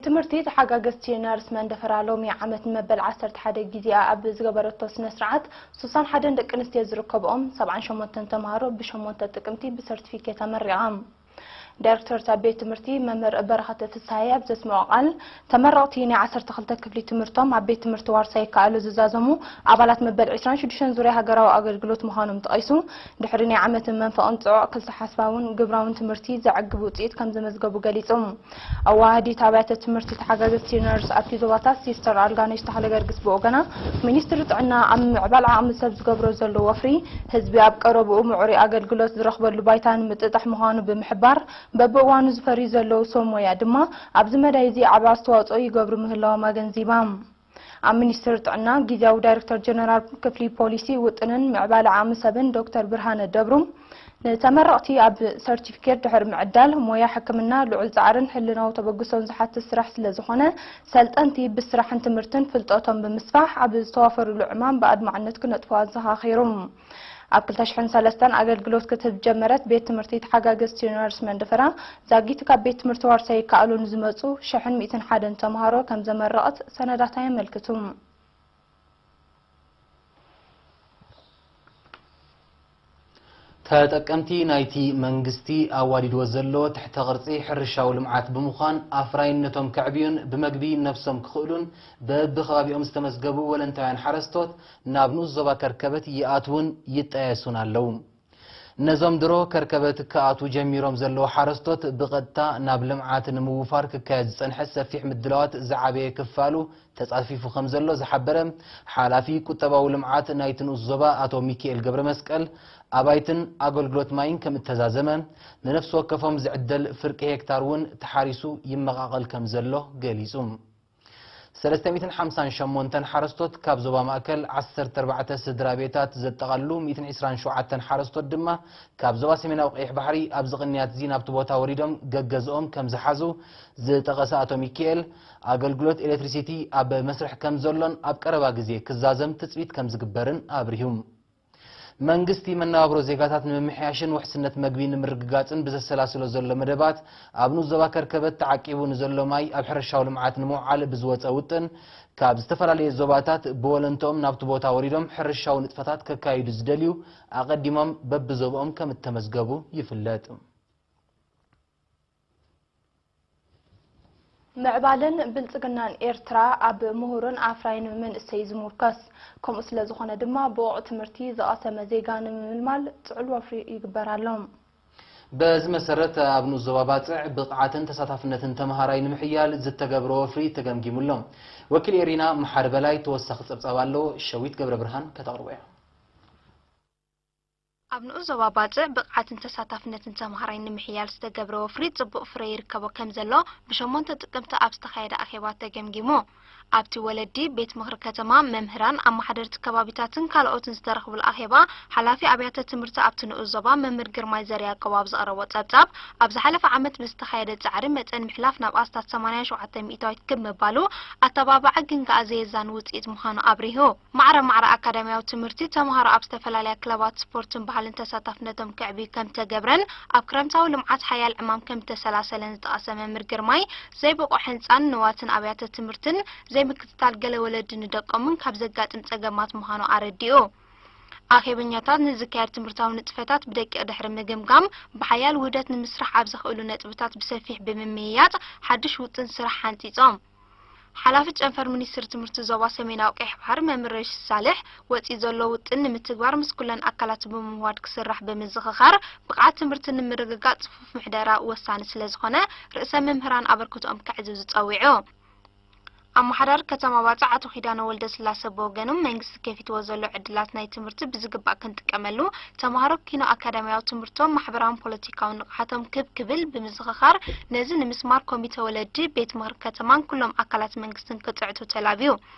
ትምህርቲ ተሓጋገዝቲ ነርስ መንደፈራ ሎሚ ዓመት ንመበል ዓሰርተ ሓደ ግዜኣ ኣብ ዝገበረቶ ስነ ስርዓት፣ ስሳን ሓደን ደቂ ኣንስትዮ ዝርከብኦም ሰብዓን ሸሞንተን ተምሃሮ ብሸሞንተ ጥቅምቲ ብሰርቲፊኬት ኣመሪቓ። ዳይሬክተር እታ ቤት ትምህርቲ መምህር በረኸት ፍስሃየ ኣብ ዘስምዖ ቃል፣ ተመረቕቲ ናይ ዓሰርተ ክልተ ክፍሊ ትምህርቶም ኣብ ቤት ትምህርቲ ዋርሳይ ይከኣሉ ዝዛዘሙ ኣባላት መበል ዕስራን ሽዱሽተን ዙርያ ሃገራዊ ኣገልግሎት ምዃኖም ጠቒሱ፣ ድሕሪ ናይ ዓመትን መንፈቕን ጽዑቕ ክልተ ሓሳባውን ግብራውን ትምህርቲ ዘዕግብ ውጽኢት ከም ዘመዝገቡ ገሊጹ። ኣዋሃዲት ኣብያተ ትምህርቲ ተሓጋገዝቲ ነርስ ኣብቲ ዞባታት ሲስተር ኣልጋነሽ ተኽለገርግስ ብወገና፣ ሚኒስትሪ ጥዕና ኣብ ምዕባል ዓቕሚ ሰብ ዝገብሮ ዘሎ ወፍሪ፣ ህዝቢ ኣብ ቀረብኡ ምዕሩይ ኣገልግሎት ዝረኽበሉ ባይታ ንምጥጣሕ ምዃኑ ብምሕባር፣ በብእዋኑ ዝፈርዩ ዘለዉ ሰብ ሞያ ድማ ኣብዚ መዳይ እዚ ዓቢ ኣስተዋጽኦ ይገብሩ ምህላዎም ኣገንዚባ። ኣብ ሚኒስትሪ ጥዕና ግዝያዊ ዳይሬክተር ጀነራል ክፍሊ ፖሊሲ ውጥንን ምዕባለ ዓቕሚ ሰብን ዶክተር ብርሃነ ደብሩ፣ ንተመረቕቲ ኣብ ሰርቲፊኬት ድሕሪ ምዕዳል፣ ሞያ ሕክምና ልዑል ጻዕርን ሕልናዊ ተበግሶን ዝሓትት ስራሕ ስለ ዝኾነ፣ ሰልጠንቲ ብስራሕን ትምህርትን ፍልጠቶም ብምስፋሕ ኣብ ዝተዋፈሩሉ ዕማም ብኣድማዕነት ክነጥፉ ኣዘኻኺሩ። ኣብ ክልተ ሽሕን ሰለስተን ኣገልግሎት ክትህብ ዝጀመረት ቤት ትምህርቲ ተሓጋገዝቲ ነርስ መንደፈራ፣ ዛጊት ካብ ቤት ትምህርቲ ዋርሳይ ይከኣሉ ንዝመጹ ሽሕን ሚእትን ሓደን ተምሃሮ ከም ዘመረቐት ሰነዳታ የመልክቱ። ተጠቀምቲ ናይቲ መንግስቲ ኣዋዲድዎ ዘሎ ትሕተ ቅርጺ ሕርሻዊ ልምዓት ብምዃን ኣፍራይነቶም ከዕብዩን ብመግቢ ነብሶም ክኽእሉን በብኸባቢኦም ዝተመዝገቡ ወለንታውያን ሓረስቶት ናብ ንኡስ ዞባ ከርከበት ይኣትዉን ይጣየሱን ኣለዉ። ነዞም ድሮ ከርከበት ክኣትዉ ጀሚሮም ዘለዉ ሓረስቶት ብቐጥታ ናብ ልምዓት ንምውፋር ክካየድ ዝጸንሐ ሰፊሕ ምድላዋት ዝዓበየ ክፋሉ ተጻፊፉ ከም ዘሎ ዝሓበረ ሓላፊ ቁጠባዊ ልምዓት ናይቲ ንኡስ ዞባ ኣቶ ሚኪኤል ገብረመስቀል፣ ኣባይትን ኣገልግሎት ማይን ከም እተዛዘመ፣ ንነፍሲ ወከፎም ዝዕደል ፍርቂ ሄክታር እውን ተሓሪሱ ይመቓቐል ከም ዘሎ ገሊጹ። ሰለስተ ሚእትን ሓምሳን ሸሞንተን ሓረስቶት ካብ ዞባ ማእከል፣ ዓሰርተ ኣርባዕተ ስድራ ቤታት ዘጠቓልሉ ሚእትን ዕስራን ሸውዓተን ሓረስቶት ድማ ካብ ዞባ ሰሜናዊ ቀይሕ ባሕሪ ኣብዚ ቅንያት እዚ ናብቲ ቦታ ወሪዶም ገገዝኦም ከም ዝሓዙ ዝጠቐሰ ኣቶ ሚኪኤል፣ ኣገልግሎት ኤሌክትሪሲቲ ኣብ መስርሕ ከም ዘሎን ኣብ ቀረባ ግዜ ክዛዘም ትጽቢት ከም ዝግበርን ኣብሪሁ። መንግስቲ መነባብሮ ዜጋታት ንምምሕያሽን ውሕስነት መግቢ ንምርግጋጽን ብዘሰላስሎ ዘሎ መደባት፣ ኣብ ንኡስ ዞባ ከርከበት ተዓቂቡ ንዘሎ ማይ ኣብ ሕርሻዊ ልምዓት ንምውዓል ብዝወጸ ውጥን፣ ካብ ዝተፈላለየ ዞባታት ብወለንትኦም ናብቲ ቦታ ወሪዶም ሕርሻዊ ንጥፈታት ከካይዱ ዝደልዩ ኣቐዲሞም በብዞብኦም ከም እተመዝገቡ ይፍለጥ። ምዕባለን ብልጽግናን ኤርትራ ኣብ ምሁርን ኣፍራይን መንእሰይ ዝምርኮስ ከምኡ ስለ ዝኾነ ድማ ብቑዕ ትምህርቲ ዝቐሰመ ዜጋ ንምምልማል ጽዑል ወፍሪ ይግበር ኣሎ። በዚ መሰረት ኣብ ንኡስ ዞባ ባጽዕ ብቕዓትን ተሳታፍነትን ተምሃራይ ንምሕያል ዝተገብረ ወፍሪ ተገምጊሙ ኣሎ። ወኪል ኤሪና መሓሪ በላይ ተወሳኺ ጸብጻብ ኣለዎ፣ ሸዊት ገብረ ብርሃን ከተቕርቦ እያ። ኣብ ንኡስ ዞባ ባጽዕ ብቕዓትን ተሳታፍነትን ተምሃራይ ንምሕያል ዝተገብረ ወፍሪ ጽቡቕ ፍረ ይርከቦ ከም ዘሎ ብሸሞንተ ጥቅምቲ ኣብ ዝተኻየደ ኣኼባ ተገምጊሙ። ኣብቲ ወለዲ፣ ቤት ምኽሪ ከተማ፣ መምህራን፣ ኣመሓደርቲ ከባቢታትን ካልኦትን ዝተረኽቡሉ ኣኼባ፣ ሓላፊ ኣብያተ ትምህርቲ ኣብቲ ንኡስ ዞባ መምህር ግርማይ ዘርያቆብ ኣብ ዘቕረቦ ጸብጻብ፣ ኣብ ዝሓለፈ ዓመት ብዝተኻየደ ጻዕሪ መጠን ምሕላፍ ናብ ኣስታት ሰማንያን ሸውዓተ ሚእታዊት ክብ ምባሉ፣ ኣተባባዒ ግን ከኣ ዘየዛኒ ውጽኢት ምዃኑ ኣብሪሁ። ማዕረ ማዕረ ኣካዳሚያዊ ትምህርቲ፣ ተምሃሮ ኣብ ዝተፈላለያ ክለባት ስፖርትን ባህልን ተሳታፍነቶም ከዕብዩ ከም ተገብረን ኣብ ክረምታዊ ልምዓት ሓያል ዕማም ከም እተሰላሰለን ዝጠቐሰ መምህር ግርማይ፣ ዘይብቑዕ ህንጻን ንዋትን ኣብያተ ትምህርትን ዘይምክትታል ገለ ወለዲ ንደቆምን ካብ ዘጋጥም ጸገማት ምዃኑ ኣረዲኡ። ኣኼበኛታት ንዝካየድ ትምህርታዊ ንጥፈታት ብደቂቕ ድሕሪ ምግምጋም፣ ብሓያል ውህደት ንምስራሕ ኣብ ዘኽእሉ ነጥብታት ብሰፊሕ ብምምይያጥ ሓድሽ ውጥን ስራሕ ሓንጺጾም። ሓላፊ ጨንፈር ሚኒስትሪ ትምህርቲ ዞባ ሰሜናዊ ቀይሕ ባሕሪ መምህር ረሺድ ሳልሕ፣ ወጺኡ ዘሎ ውጥን ንምትግባር ምስ ኩለን ኣካላት ብምውህሃድ ክስራሕ ብምዝኽኻር፣ ብቕዓት ትምህርቲ ንምርግጋጽ ጽፉፍ ምሕደራ ወሳኒ ስለ ዝኾነ፣ ርእሰ መምህራን ኣበርክቶኦም ከዕዝዙ ጸዊዑ። ኣመሓዳሪ ከተማ ባጽዕ ኣቶ ኪዳነ ወልደስላሰ ብወገኖም፣ መንግስቲ ከፊትዎ ዘሎ ዕድላት ናይ ትምህርቲ ብዝግባእ ክንጥቀመሉ፣ ተምሃሮ ኪኖ ኣካዳሚያዊ ትምህርቶም፣ ማሕበራውን ፖለቲካውን ንቕሓቶም ክብ ክብል ብምዝኽኻር፣ ነዚ ንምስማር ኮሚተ ወለዲ፣ ቤት ምኽሪ ከተማን ኩሎም ኣካላት መንግስትን ክጽዕቱ ተላብዩ።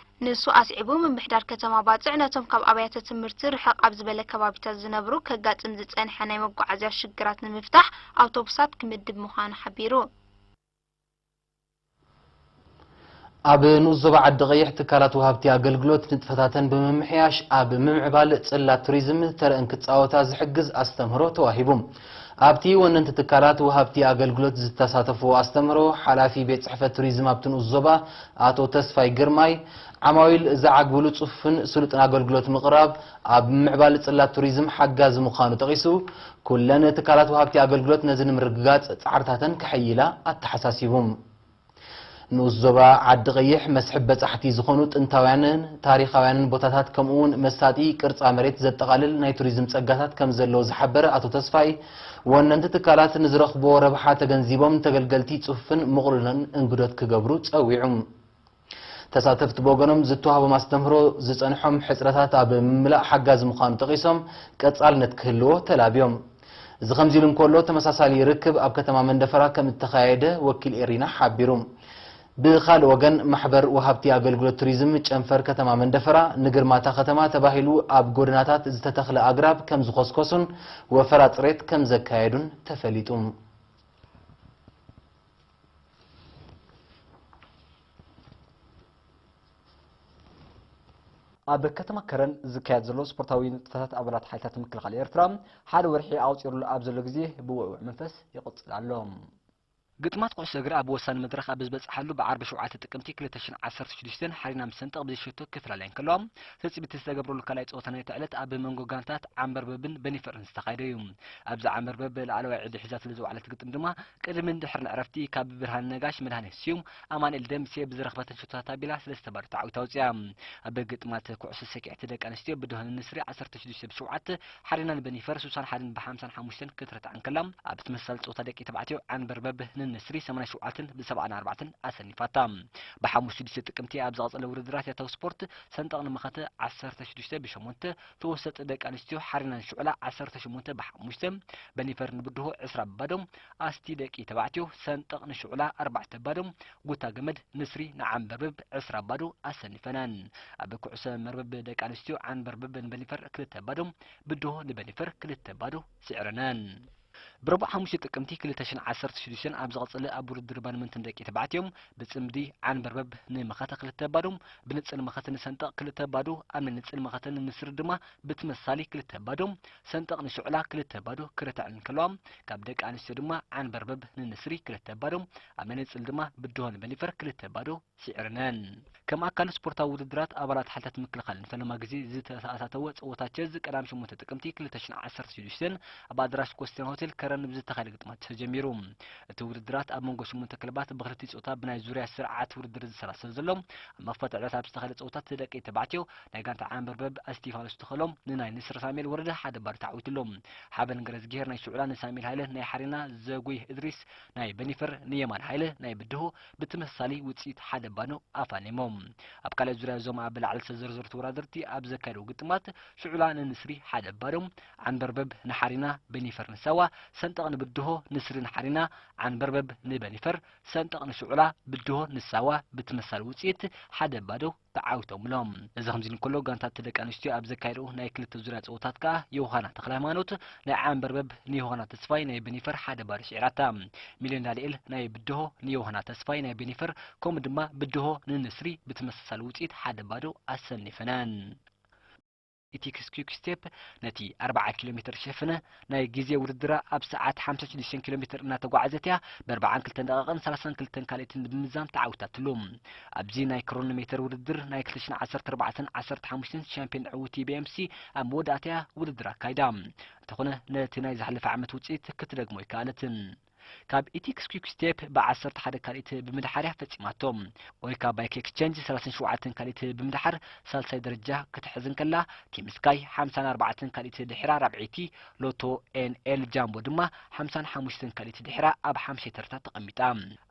ንሱ ኣስዒቡ፣ ምምሕዳር ከተማ ባጽዕ ነቶም ካብ ኣብያተ ትምህርቲ ርሕቕ ኣብ ዝበለ ከባቢታት ዝነብሩ ከጋጥም ዝጸንሐ ናይ መጓዓዝያ ሽግራት ንምፍታሕ ኣውቶቡሳት ክምድብ ምዃኑ ሓቢሩ። ኣብ ንኡስ ዞባ ዓዲ ቀይሕ ትካላት ወሃብቲ ኣገልግሎት ንጥፈታተን ብምምሕያሽ ኣብ ምምዕባል ጽላት ቱሪዝም ተረአን ክጻወታ ዝሕግዝ ኣስተምህሮ ተዋሂቡ። ኣብቲ ወነንቲ ትካላት ወሃብቲ ኣገልግሎት ዝተሳተፍዎ ኣስተምህሮ፣ ሓላፊ ቤት ጽሕፈት ቱሪዝም ኣብቲ ንኡስ ዞባ ኣቶ ተስፋይ ግርማይ፣ ዓማዊል ዝዓግብሉ ጽፉፍን ስሉጥን ኣገልግሎት ምቕራብ ኣብ ምምዕባል ጽላት ቱሪዝም ሓጋዚ ምዃኑ ጠቒሱ፣ ኩለን ትካላት ወሃብቲ ኣገልግሎት ነዚ ንምርግጋጽ ጻዕርታተን ከሐይላ ኣተሓሳሲቡ። ንኡስ ዞባ ዓዲ ቀይሕ መስሕብ በጻሕቲ ዝኾኑ ጥንታውያንን ታሪኻውያንን ቦታታት ከምኡ እውን መሳጢ ቅርጻ መሬት ዘጠቓልል ናይ ቱሪዝም ጸጋታት ከም ዘለዎ ዝሓበረ ኣቶ ተስፋይ፣ ወነንቲ ትካላት ንዝረኽብዎ ረብሓ ተገንዚቦም ንተገልገልቲ ጽፉፍን ምቕሉልን እንግዶት ክገብሩ ጸዊዑ። ተሳተፍቲ ብወገኖም ዝተዋህቦም ኣስተምህሮ ዝጸንሖም ሕጽረታት ኣብ ምምላእ ሓጋዚ ምዃኑ ጠቒሶም ቀጻልነት ክህልዎ ተላብዮም። እዚ ከምዚ ኢሉ እንከሎ ተመሳሳሊ ርክብ ኣብ ከተማ መንደፈራ ከም እተኻየደ ወኪል ኤሪና ሓቢሩ። ብኻልእ ወገን ማሕበር ወሃብቲ ኣገልግሎት ቱሪዝም ጨንፈር ከተማ መንደፈራ ንግርማታ ከተማ ተባሂሉ ኣብ ጎደናታት ዝተተኽለ ኣግራብ ከም ዝኾስኮሱን ወፈራ ጽሬት ከም ዘካየዱን ተፈሊጡ። ኣብ ከተማ ከረን ዝካየድ ዘሎ ስፖርታዊ ንጥፈታት ኣባላት ሓይልታት ምክልኻል ኤርትራ ሓደ ወርሒ ኣቑጺሩሉ ኣብ ዘሎ ግዜ ብውዕውዕ መንፈስ ይቕጽል ኣሎ። ግጥማት ኩዕሶ እግሪ ኣብ ወሳኒ መድረኽ ኣብ ዝበጽሓሉ ብዓርቢ ሸውዓተ ጥቅምቲ ክልተ ሽሕን ዓሰርተ ሽዱሽተን ሓሪና ምስ ሰንጠቕ ብዘይ ሸቶ ክፈላለያ እንከለዋ፣ ትጽቢት ዝተገብረሉ ካልኣይ ጸወታ ናይታ ዕለት ኣብ መንጎ ጋንታት ዓምበርበብን በኒፈርን ዝተኻየደ እዩ። ኣብዚ ዓምበርበብ ላዕለዋይ ዕድል ሒዛትሉ ዝወዓለት ግጥም ድማ ቅድምን ድሕርን ዕረፍቲ ካብ ብርሃነ ነጋሽ፣ መድሃኔ ስዩም፣ ኣማኑኤል ደምሴ ብዝረኽበተን ሸቶታት ኣቢላ ሰለስተ ባዶ ተዓዊታ ኣውጺኣ። ኣብ ግጥማት ኩዕሶ ሰኪዐት ደቂ ኣንስትዮ ብድሆ ንንስሪ ዓሰርተ ሽዱሽተ ብሸውዓተ ሓሪና ንበኒፈር ስሳን ሓደን ብሓምሳን ሓሙሽተን ክትረትዓ እንከላ፣ ኣብ ተመሳሳሊ ጸወታ ደቂ ተባዕትዮ ዓንበርበብ ንንስሪ ሰማንያን ሸውዓተን ብሰብዓን ኣርባዕተን ኣሰኒፋታ። ብሓሙሽተ ሽዱሽተ ጥቅምቲ ኣብ ዝቐጸለ ውድድራት ያታዊ ስፖርት ሰንጠቕ ንመኸተ ዓሰርተ ሽዱሽተ ብሸሞንተ፣ ተወሰጥ ደቂ ኣንስትዮ ሓሪና ንሽዑላ ዓሰርተ ሸሞንተ ብሓሙሽተ፣ በኒፈር ንብድሆ ዕስራ ብባዶ፣ ኣስቲ ደቂ ተባዕትዮ ሰንጠቕ ንሽዑላ ኣርባዕተ ባዶ፣ ጉታ ገመድ ንስሪ ንዓንበርበብ ዕስራ ባዶ ኣሰኒፈናን። ኣብ ኩዕሶ መርበብ ደቂ ኣንስትዮ ዓንበርበብ ንበኒፈር ክልተ ባዶ፣ ብድሆ ንበኒፈር ክልተ ባዶ ስዒረናን። ብረቡዕ ሓሙሽተ ጥቅምቲ ክልተ ሽሕን ዓሰርተ ሽዱሽተን ኣብ ዝቐጸለ ኣብ ውድድር ባድመንትን ደቂ ተባዕትዮ ብጽምዲ ዓንበርበብ ንመኸተ ክልተ ባዶ፣ ብንጽል መኸተ ንሰንጠቕ ክልተ ባዶ፣ ኣብ ናይ ንጽል መኸተ ንንስሪ ድማ ብትመሳሳሊ ክልተ ባዶ፣ ሰንጠቕ ንሽዑላ ክልተ ባዶ ክረትዐን እንከለዋ፣ ካብ ደቂ ኣንስትዮ ድማ ዓንበርበብ ንንስሪ ክልተ ባዶ፣ ኣብ ናይ ንጽል ድማ ብድሆ ንበኒፈር ክልተ ባዶ ስዒረነን። ከም ኣካል ስፖርታዊ ውድድራት ኣባላት ሓይልታት ምክልኻልን ፈለማ ግዜ ዝተኣታተወ ጸወታ ቸዝ ቀዳም ሸሞንተ ጥቅምቲ ክልተ ሽሕን ዓሰርተ ሽዱሽተን ኣብ ኣዳራሽ ኮስቴን ሆቴል ከረን ብዝተኻየደ ግጥማት ተጀሚሩ። እቲ ውድድራት ኣብ መንጎ ሸሞንተ ክለባት ብክልቲኡ ጾታ ብናይ ዙርያ ስርዓት ውድድር ዝሰላሰል ዘሎ፣ ኣብ መኽፈቲ ዕለት ኣብ ዝተኻየደ ጸወታት ደቂ ተባዕትዮ ናይ ጋንታ ዓንበርበብ እስቲፋኖስ ተኸሎም ንናይ ንስር ሳሙኤል ወረደ ሓደ ባዶ ተዓዊትሎም። ሓበን ገረዝጊሄር ናይ ሽዑላ ንሳሙኤል ሃይለ ናይ ሓሪና፣ ዘጉይ እድሪስ ናይ በኒፈር ንየማን ሃይለ ናይ ብድሆ ብተመሳሳሊ ውጽኢት ሓደ ባዶ ኣፋኒሞም። ኣብ ካልኣይ ዙርያ እዞም ኣብ ላዕሊ ዝተዘርዘሩ ተወዳደርቲ ኣብ ዘካየድዎ ግጥማት ሽዑላ ንንስሪ ሓደ ባዶ፣ ዓንበርበብ ንሓሪና፣ በኒፈር ንሳዋ፣ ሰንጠቕ ንብድሆ፣ ንስሪ ንሓሪና፣ ዓንበርበብ ንበኒፈር፣ ሰንጠቕ ንሽዑላ፣ ብድሆ ንሳዋ ብተመሳሳሊ ውጽኢት ሓደ ባዶ ተዓዊቶምሎም። እዚ ከምዚ እንከሎ፣ ጋንታት ደቂ ኣንስትዮ ኣብ ዘካየድኦ ናይ ክልተ ዙርያ ጸወታት ከኣ ዮሃና ተኽለሃይማኖት ናይ ዓንበርበብ ንዮሃና ተስፋይ ናይ በኒፈር ሓደ ባዶ ስዒራታ። ሚልዮን ዳንኤል ናይ ብድሆ ንዮሃና ተስፋይ ናይ በኒፈር፣ ከምኡ ድማ ብድሆ ንንስሪ ብተመሳሳሊ ውጽኢት ሓደ ባዶ ኣሰኒፈናን። ኢቲክስ ኪክ ስቴፕ ነቲ ኣርብዓ ኪሎ ሜትር ሸፍነ ናይ ግዜ ውድድራ ኣብ ሰዓት ሓምሳ ሽዱሽተ ኪሎ ሜትር እናተጓዓዘት እያ ብኣርብዓን ክልተን ደቂቕን ሰላሳን ክልተን ካልኢትን ብምዛም ተዓዊታትሉ። ኣብዚ ናይ ክሮኖሜተር ውድድር ናይ ክልተ ሽሕን ዓሰርተ ኣርባዕተን ዓሰርተ ሓሙሽተን ሻምፒዮን ዕውቲ ቢኤምሲ ኣብ መወዳእታ እያ ውድድር ኣካይዳ። እንተኾነ ነቲ ናይ ዝሓለፈ ዓመት ውፅኢት ክትደግሞ ኣይከኣለትን። ካብ ኢቲክስ ኪክ ስቴፕ ብዓሰርተ ሓደ ካልኢት ብምድሓር እያ ፈጺማቶ። ኦይካ ባይክ ኤክስቼንጅ ሰላሳን ሸውዓተን ካልኢት ብምድሓር ሳልሳይ ደረጃ ክትሕዝ እንከላ፣ ቲም ስካይ ሓምሳን ኣርባዕተን ካልኢት ድሒራ ራብዐይቲ፣ ሎቶ ኤንኤል ጃምቦ ድማ ሓምሳን ሓሙሽተን ካልኢት ድሒራ ኣብ ሓምሻይ ተርታ ተቐሚጣ።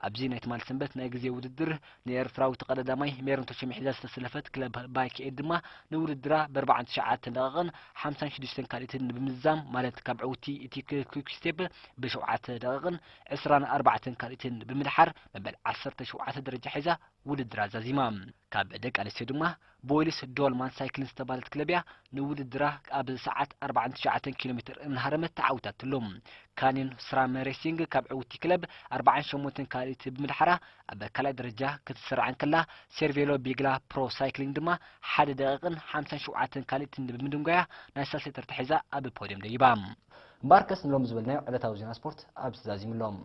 ኣብዚ ናይ ትማሊ ሰንበት ናይ ግዜ ውድድር ንኤርትራዊ ተቐዳዳማይ ሜሮን ተሾመ ሒዛ ዝተሰለፈት ክለብ ባይክ ኤድ ድማ ንውድድራ ብኣርብዓን ትሽዓተን ደቂቕን ሓምሳን ሽዱሽተን ካልኢትን ብምዝዛም፣ ማለት ካብ ዕውቲ ኢቲክስ ኪክ ስቴፕ ብሸውዓተ ደቂቕን ዕስራን ኣርባዕተን ካልኢትን ብምድሓር መበል ዓሰርተ ሸውዓተ ደረጃ ሒዛ ውድድራ ዛዚማ። ካብ ደቂ ኣንስትዮ ድማ ቦይልስ ዶልማን ሳይክልን ዝተባህለት ክለብ እያ ንውድድራ ኣብ ሰዓት ኣርባዓን ትሽዓተን ኪሎ ሜትር እናሃረመት ተዓዊታትሉ። ካኒን ስራም ሬሲንግ ካብ ዕውቲ ክለብ ኣርባዓን ሸሞንተን ካልኢት ብምድሓራ ኣብ ካልኣይ ደረጃ ክትስራዕ እንከላ፣ ሴርቬሎ ቢግላ ፕሮ ሳይክሊንግ ድማ ሓደ ደቂቕን ሓምሳን ሸውዓተን ካልኢትን ብምድንጓያ ናይ ሳልሳይ ተርታ ሒዛ ኣብ ፖድዮም ደይባ። እምበኣርከስ ንሎም ዝበልናዮ ዕለታዊ ዜና ስፖርት ኣብዚ ዛዚሙ ኣሎ።